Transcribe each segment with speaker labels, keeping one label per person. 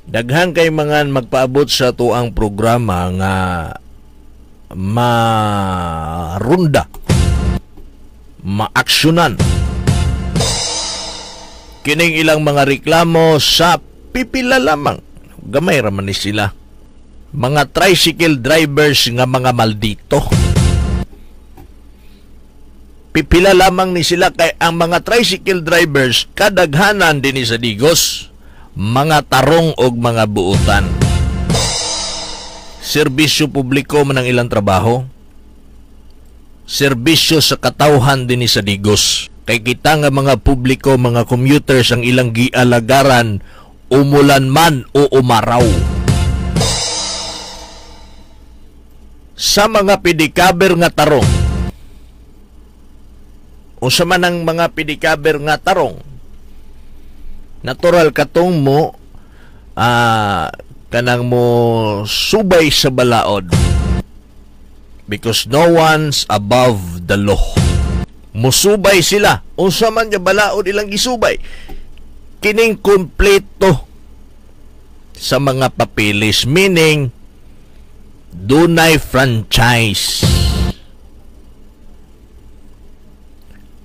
Speaker 1: Daghan kay mga magpaabot sa tuang programa nga marunda, maaksyonan kining ilang mga reklamo sa pipila lamang. Gamay ra man ni sila. Mga tricycle drivers nga mga maldito. Pipila lamang ni sila kay ang mga tricycle drivers kadaghanan dinhi sa Digos, mga tarong og mga buutan. Serbisyo publiko man ang ilang trabaho. Serbisyo sa katawhan dinhi sa Digos. Kay kita nga mga publiko, mga commuters ang ilang gialagaran, umulan man o umaraw. Sa mga pedicabber nga tarong, unsa man ang mga pedicabber nga tarong, natural katong mo kanang mo subay sa balaod, because no one's above the law. Musubay sila unsa man nga balaod ilang gisubay, kining kumpleto sa mga papeles, meaning dunay franchise.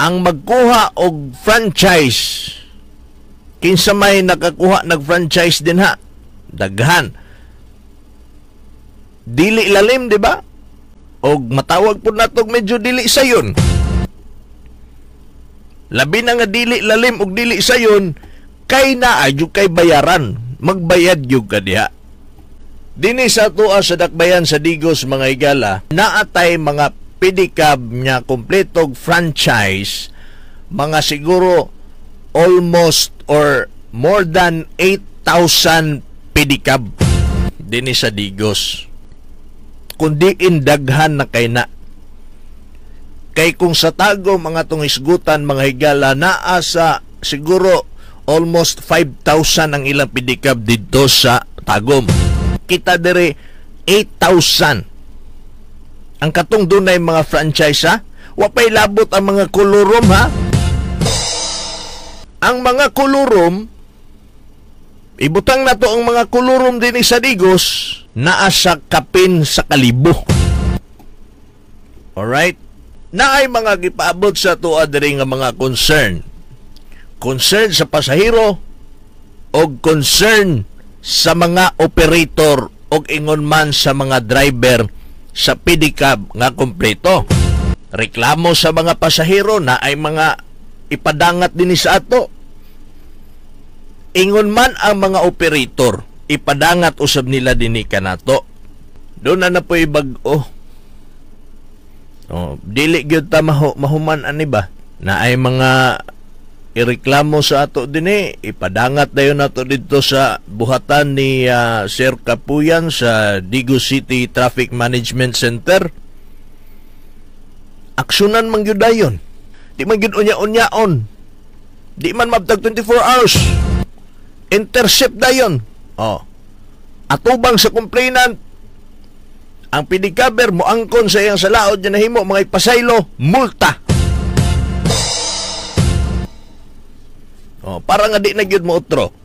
Speaker 1: Ang magkuha og franchise, kinsa may nakakuha nag-franchise din ha, daghan. Dili lalim, di ba? Og matawag po natog medyo dili sayon. Labi na nga dili lalim og dili sayon, kay naa jud kay bayaran, magbayad jud ka diha. Dinhi sa atoa sa dakbayan sa Digos, mga higala, naatay mga pedicab nya kompletog franchise, mga siguro almost or more than 8,000 pedicab dinhi sa Digos. Kundi indaghan na kay na. Kay kung sa Tagum mga tungisgutan, mga higala, naa sa siguro almost 5,000 ang ilang pedicab didto sa Tagum. Kita diri 8,000. Ang katong dunay mga franchise ha, wa pay labot ang mga kolorum ha. Ang mga kolorum, ibutang na to ang mga kolorum dinhi sa Digos, naa sa kapin sa kalibo. Alright? Naay mga gipaabot sa tuwa diri nga mga concern. Concern sa pasahero o concern sa mga operator o ingon man sa mga driver sa pedicab nga kompleto. Reklamo sa mga pasahero na ay mga ipadangat dinhi sa ato. Ingon man ang mga operator, ipadangat usab nila dinhi kanato. Doon na po'y bag-o. Oh, dili gyud ta mahuman ani ba? Na ay mga ireklamo sa ato dinhi, ipadangat dayon nato didto sa buhatan ni Sir Kapuyan sa Digos City Traffic Management Center. Aksyonan man gyud dayon. Di man gyud unya-unyaon. Di man mabtag 24 hours. Intercept dayon. Oh. Atubang sa complainant, ang pedicabber moangkon sa iyang salaod nga nahimo mga ipasaylo, multa. Oh, para nga di na gyud mo otro.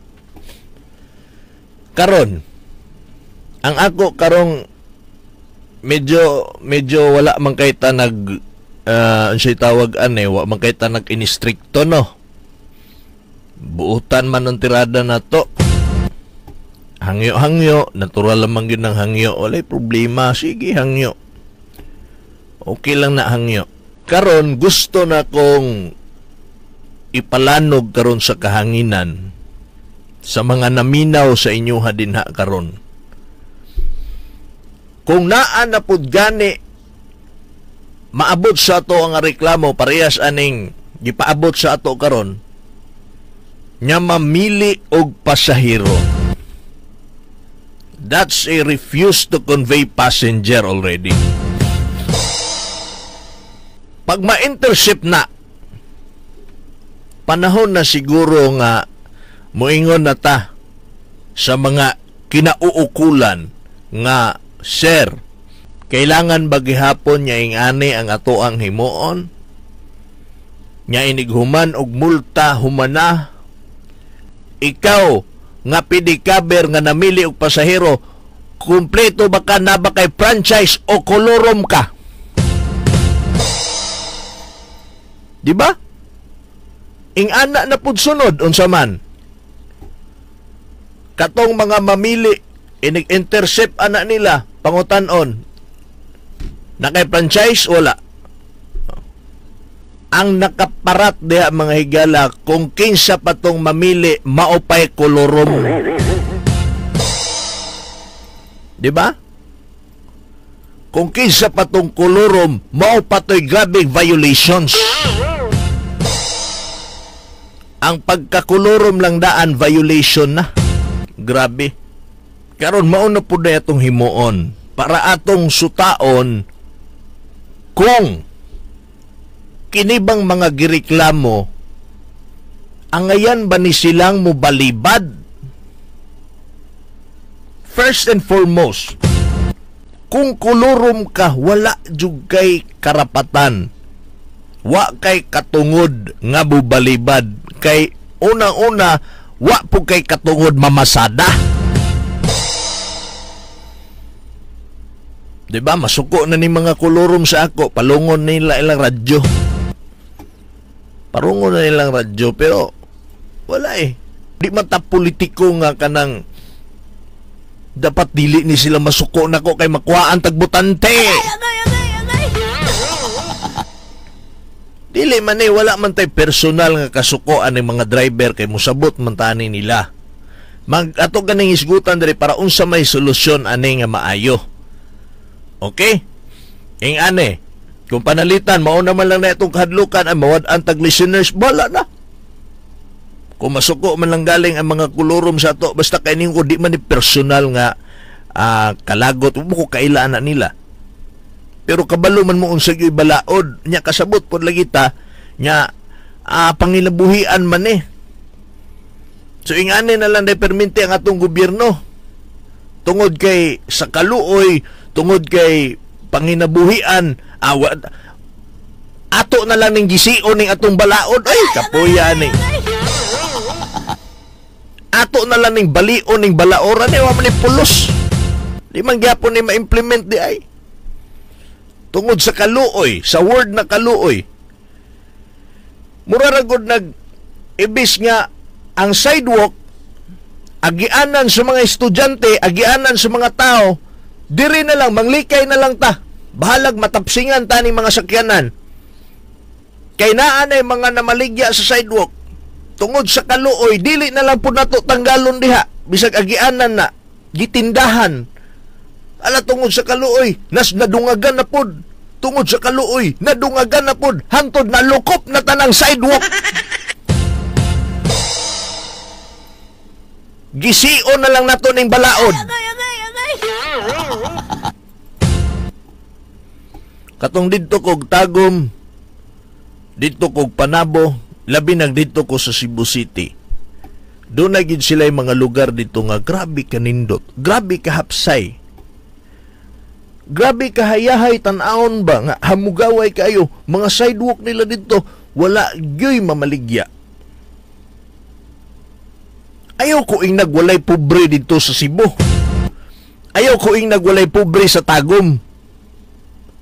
Speaker 1: Karon, ang ako karong medyo wala man kay ta nag unsay tawag ane, wa man kay ta nag inistrikto no. Buutan man ang tirada nato. Hangyo-hangyo, natural lamang yun ang hangyo. Walay problema, sige hangyo. Okay lang na hangyo. Karon gusto na kong ipalanog karon sa kahanginan sa mga naminaw sa inyuha dinha karon. Kung naa na pud gani maabot sa ato ang reklamo parehas aning gipaabot sa ato karon nya mamili og pasahero. That's a refuse to convey passenger already. Pag ma-intercept na, panahon na siguro nga moingon na ta sa mga kinauukulan nga, sir, kailangan ba gihapon nya ingani ang atoang himuon? Nya inighuman og multa humana? Ikaw nga pedicabber nga namili og pasahero, kumpleto ba ka, na ba kay franchise o kolorom ka? Di ba? Ingana na pud sunod unsa man. Katong mga mamili inig-intercept ana nila pangutan-on, na kay franchise wala. Ang nakaparat diha mga higala, kung kinsa pa tong mamili maupay kolorom. Di ba? Kung kinsa pa tong kolorom, mao pa to'y grabe violations. Ang pagkakolorom lang daan, violation na. Grabe. Karon mao na pud na atong himuon para atong sutaon kung kinibang mga gireklamo angayan ba ni silang mobalibad. First and foremost, kung kolorom ka, wala jud kay karapatan, wa kay katungod nga mobalibad, kay unang-una wa po kay katungod mamasada. Diba? Masuko na ni mga kolorom sa ako, palungon nila ilang radyo. Parungon na nilang radyo, pero wala eh. Di man ta politiko nga kanang dapat dili ni sila masuko nako kay makuhaan tagbutante. Dili man eh, wala man tay personal nga kasukoan ng mga driver kay musabot man tani nila. Mag ato ganing isgutan diri para unsa may solusyon ani nga maayo. Okay? Ing ane, kung panalitan mao naman lang na itong kahadlukan ay mawad-an tag listeners, wala na. Kung masuko man lang galing ang mga kolorom sa ato, basta kay ning ko di man ni personal nga kalagot, mo ko kailaan na nila. Pero kabalo man mo unsa gyud balaod nya, kasabot pod lagi ta nya pangilabuhian man eh. So ingani na lang day perminti ang atong gobyerno tungod kay sa kaluoy, tungod kay panginabuhian, ato na lang ning gision ning atong balaod. Ay kapuya ni. Ato na lang ning balion ning balaoran eh, wa man ni pulos. Di man gyapon ni ma-implement di ay. Tungod sa kaluoy, sa word na kaluoy. Mura ra gud nag ibis nga ang sidewalk agianan sa mga estudyante, agianan sa mga tao, diri na lang manglikay na lang ta. Bahalag matapsingan ta ning mga sakyanan. Kay naa nay mga namaligya sa sidewalk. Tungod sa kaluoy, dili na lang pud nato tanggalon diha, bisag agianan na, gitindahan. Ala tungod sa kaluoy, nas nadungagan na pod. Tungod sa kaluoy, nadungagan na pod, hantod nalukop na tanang sidewalk. Gision na lang nato ning balaod. Katong didto kog Tagum, didto kog Panabo, labi nag didto ko sa Cebu City. Doon na gid sila yung mga lugar dito nga grabe kanindot, grabe kahapsay, grabe kahayahay tan-awon ba nga hamugaway kayo mga sidewalk nila dito, wala gyoy mamaligya. Ayaw ko ing nagwalay pobre dito sa Cebu. Ayaw ko ing nagwalay pobre sa Tagum.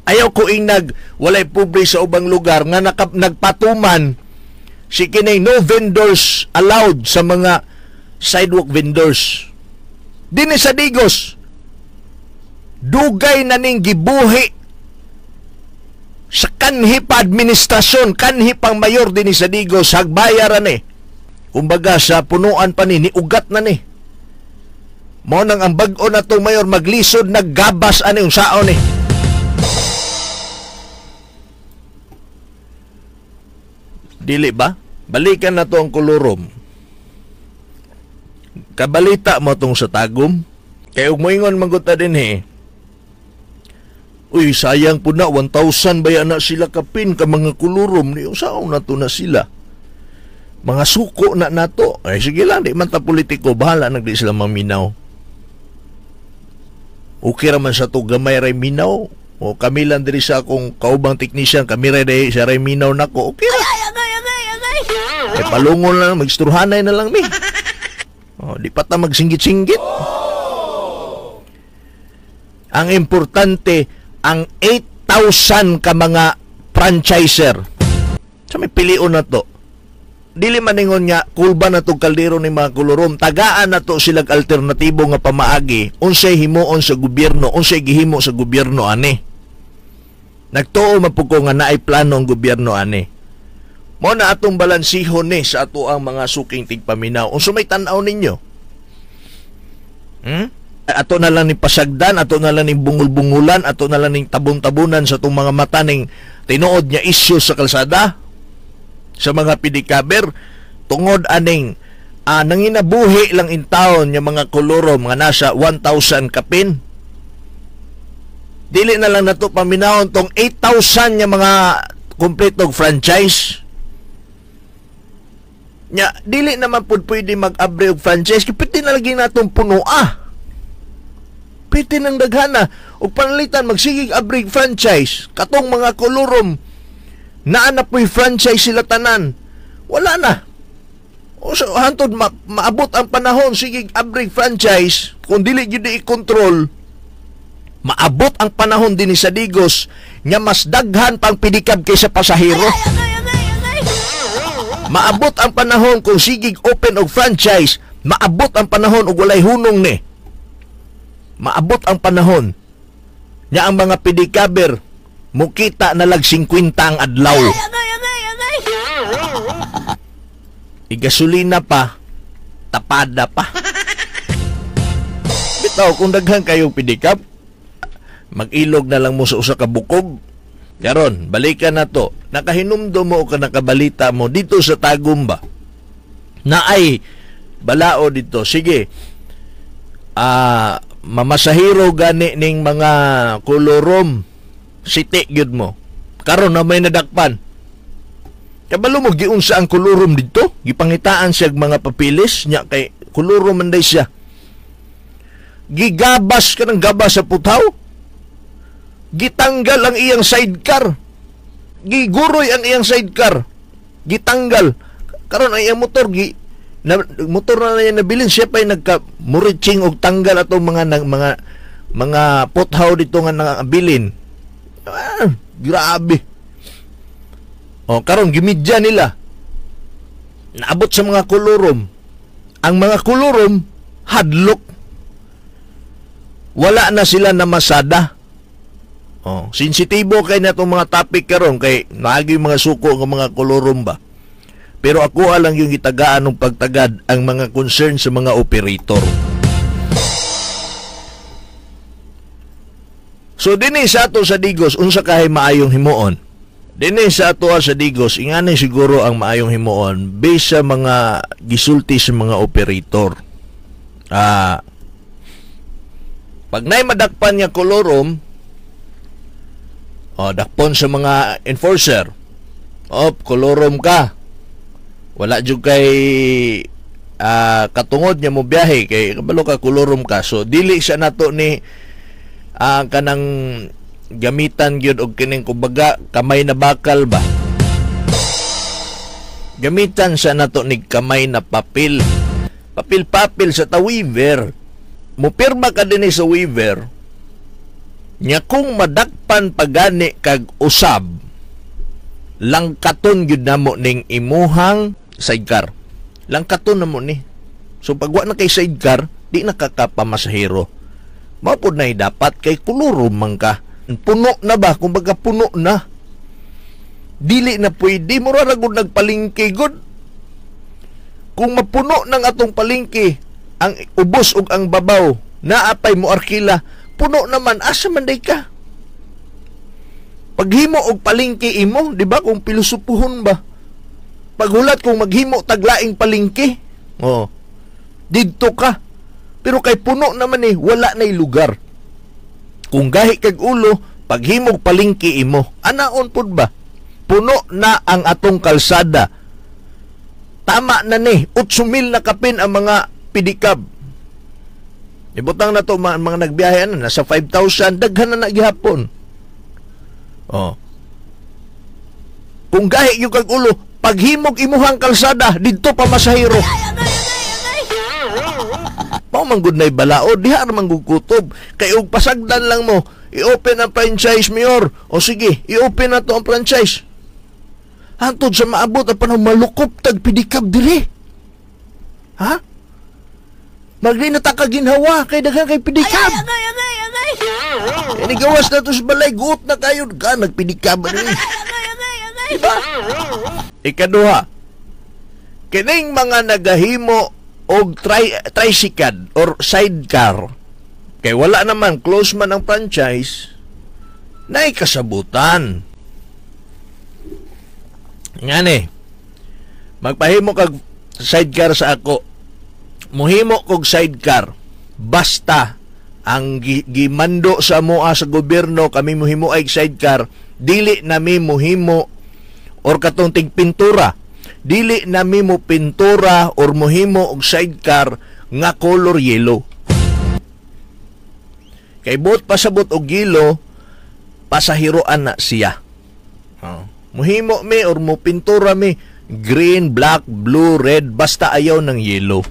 Speaker 1: Ayaw ko ing nagwalay pobre sa ubang lugar nga nagpatuman si kinay no vendors allowed sa mga sidewalk vendors. Dinhi sa Digos, dugay na ning gibuhi sa kanhi pa administrasyon, kanhi pang mayor dinhi sa Digos, hagbayaran eh. Kumbaga sa punuan pa ni ugat na ni. Mao nang ang bag-o na tong mayor maglisod naggabas ani yung saon eh. Dili ba? Balikan na to ang kolorom. Kabalita mo tong sa Tagum. Kay ug moingon man gud ta dinhi. Uy, sayang po na 1,000 ba na sila kapin ka mga kolorom ni saon na to na sila. Mga suko na nato. Ay sige lang, di man ta politiko, bahala nagdi sila maminaw. Okay ra man sa to gamay ray minaw. O kami lang diri sa akong kaubang technician, kami ray diri sa ray minaw nako. Okay ra. Eh palungon lang, magsturhanay na lang mi. Oh, di pa ta magsinggit-singgit. Ang importante, ang 8,000 ka mga franchiser. Sa may pilion na to. Dili maningon nga kulba na to kaldero ni mga kolorum, tagaan na to silag alternatibo nga pamaagi unsay himuon sa gobyerno, unsay gihimo sa gobyerno ani. Nagtuo man pud ko nga naay plano ang gobyerno ani. Mao na atong balansihon ni sa ato ang mga suking tigpaminaw. Unsa may tan-aw ninyo? Ato na lang ni pasagdan, ato na lang ni bungol-bungulan, ato na lang ni tabon-tabunan sa atong mga mata ning tinuod nga isyu sa kalsada sa mga pedicabber tungod aning nanginabuhi lang in town nga mga kolorum nga nasa 1,000 kapin. Dili na lang nato paminawon tong 8,000 nga mga kumpletong franchise. Nya dili naman pud pwede mag-abre og franchise kay pwede na lagi natong punoa. Pwede nang daghana og panalitan magsigig abre franchise katong mga kolorum naa na po'y franchise sila tanan. Wala na. O so, hantod maabot ang panahon sige abre franchise kung dili gyud i-control, maabot ang panahon dinhi sa Digos nga mas daghan pang pedicab kaysa pasahero. Maabot ang panahon kung sigig open og franchise, maabot ang panahon og walay hunong ni. Maabot ang panahon nga ang mga pedicabber mukita na lag 50 ang adlaw. Igasolina pa, tapada pa. Bitaw kung daghan kayong pedicab, mag-ilog na lang mo sa usa ka bukog. Karon, balikan na to. Nakahinumdum mo o ka nakabalita mo dito sa Tagum ba? Naay balao dito. Sige. Mamasahiro gani ning mga kolorum. Siti gyud mo. Karon na may nadakpan. Kabalo mo giunsa ang kolorum dito? Gipangitaan siya mga papilis nya kay kolorum man day siya. Gigabas ka ng gabas sa putaw. Gitanggal ang iyang sidecar. Giguroy ang iyang sidecar. Gitanggal. Karon ang iyang motor motor na niya nabilin, siya pa'y nagka-muriching og tanggal atong mga puthaw dito nga nabilin. Grabe. O karon gimidya nila. Naabot sa mga kolorum. Ang mga kolorum hadlok. Wala na sila namasada. Oh, sensitibo kay na itong mga topic karon kay naagi mga suko ng mga kolorum ba. Pero ako lang yung gitagaan ng pagtagad ang mga concern sa mga operator. So dinhi sa ato sa Digos, unsa kahay maayong himuon? Dinhi sa ato sa Digos, ingani siguro ang maayong himuon based sa mga gisulti sa mga operator. Pag nay madakpan nga kolorum, dakpon sa mga enforcer. Op, kolorum ka. Wala jud kay katungod niya mo biyahe kay kabalo ka kolorum ka. So dili siya nato ni kanang gamitan gyud og kining kumbaga kamay na bakal ba. Gamitan sa nato ni kamay na papel. Papel-papel sa ta waiver. Mupirma ka dinhi sa waiver. Nya kung madakpan pagani kag usab, langkaton gyud namo ning imuhang sidecar. Langkaton namo ni. So pag wa na kay sidecar, di na ka kapamasahero. Mao pod nay dapat kay kolorum man ka. Puno na ba? Kumbaga puno na. Dili na pwede. Mura ra gud nagpalingke gud. Kung mapuno ng atong palingke, ang ubos ug ang babaw, naapay mo arkila, puno naman, asa man day ka? Paghimo og palingke imo, di ba? Kung pilosopuhon ba? Paghulat kung maghimo taglaing palingke, oh, didto ka. Pero kay puno naman eh, wala na'y lugar. Kung gahi kag ulo, paghimog palingke imo, anaon pud ba? Puno na ang atong kalsada. Tama na ni, 8,000 na kapin ang mga pedicab. Ibutang na to mga nagbiyahe ano, nasa 5,000, daghan na gihapon. Oh. Kung gahi yung kag ulo, paghimog imuhang kalsada, didto pa masahiro. Mao man gud nay balaod, diha ra man gud kutob. Kay og pasagdan lang mo, i-open ang franchise, mayor. O sige, i-open na to ang franchise. Hantod sa maabot ang panahon, malukop tag pedicab diri. Ha? Magdi na ta kaginhawa kay daghan kay pedicab.
Speaker 2: Agay, agay, agay!
Speaker 1: Ini gawas na to sa balay, guot na kayo ka nagpedicab ani.
Speaker 2: Agay, agay, agay!
Speaker 1: Diba? Ikaduha, kining mga nagahimo og tricycle or sidecar, kay wala naman, close man ang franchise, naay kasabutan. Ngani, magpahimo kag sidecar sa ako, muhimo kog sidecar, basta ang gimando sa moa sa gobyerno, kami muhimo ay sidecar, dili nami muhimo or katong tigpintura, dili nami mo pintura or muhimo og sidecar nga color yellow. Kay buot pasabot og yellow, pasahiroan na siya. Oh. Muhimo mi or mo pintura mi green, black, blue, red, basta ayaw ng yellow.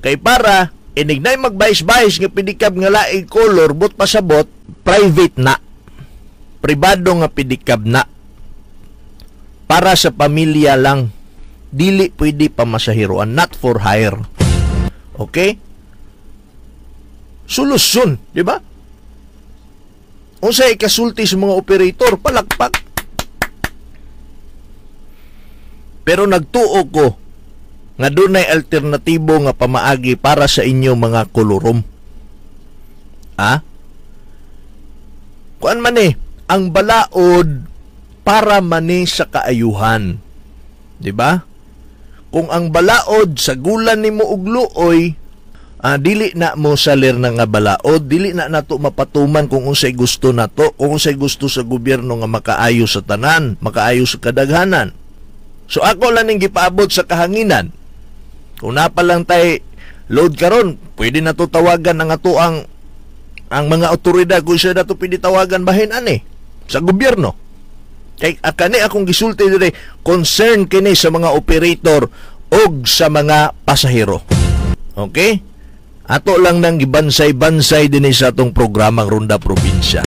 Speaker 1: Kay para inig nay magbayis-bayis nga pedicab nga laing color, buot pasabot private na. Pribado nga pedicab na. Para sa pamilya lang. Dili pwede pamasahiroan, not for hire. Okay? Solusyon, di ba? Unsay ikasulti sa mga operator, palakpak. Pero nagtuo ko nga dunay alternatibo nga pamaagi para sa inyo mga kolorom. Ha? Kuan man ang balaod para man sa kaayuhan. Di ba? Kung ang balaod sa gulan nimo og luoy, dili na mo salir na nga balaod, dili na nato mapatuman kung unsay gusto nato, kung unsay gusto sa gobyerno nga makaayo sa tanan, makaayo sa kadaghanan. So ako lang ning gipaabot sa kahanginan. Kung napa lang tay load karon, pwede na to tawagan ang ato ang mga otoridad kung siya dato pwede tawagan bahin ani sa gobyerno. Kay kani akong gisulti dire, concern kini sa mga operator og sa mga pasahero. Okay? Ato lang nang gibansay-bansay dinhi sa atong programang Ronda Probinsya.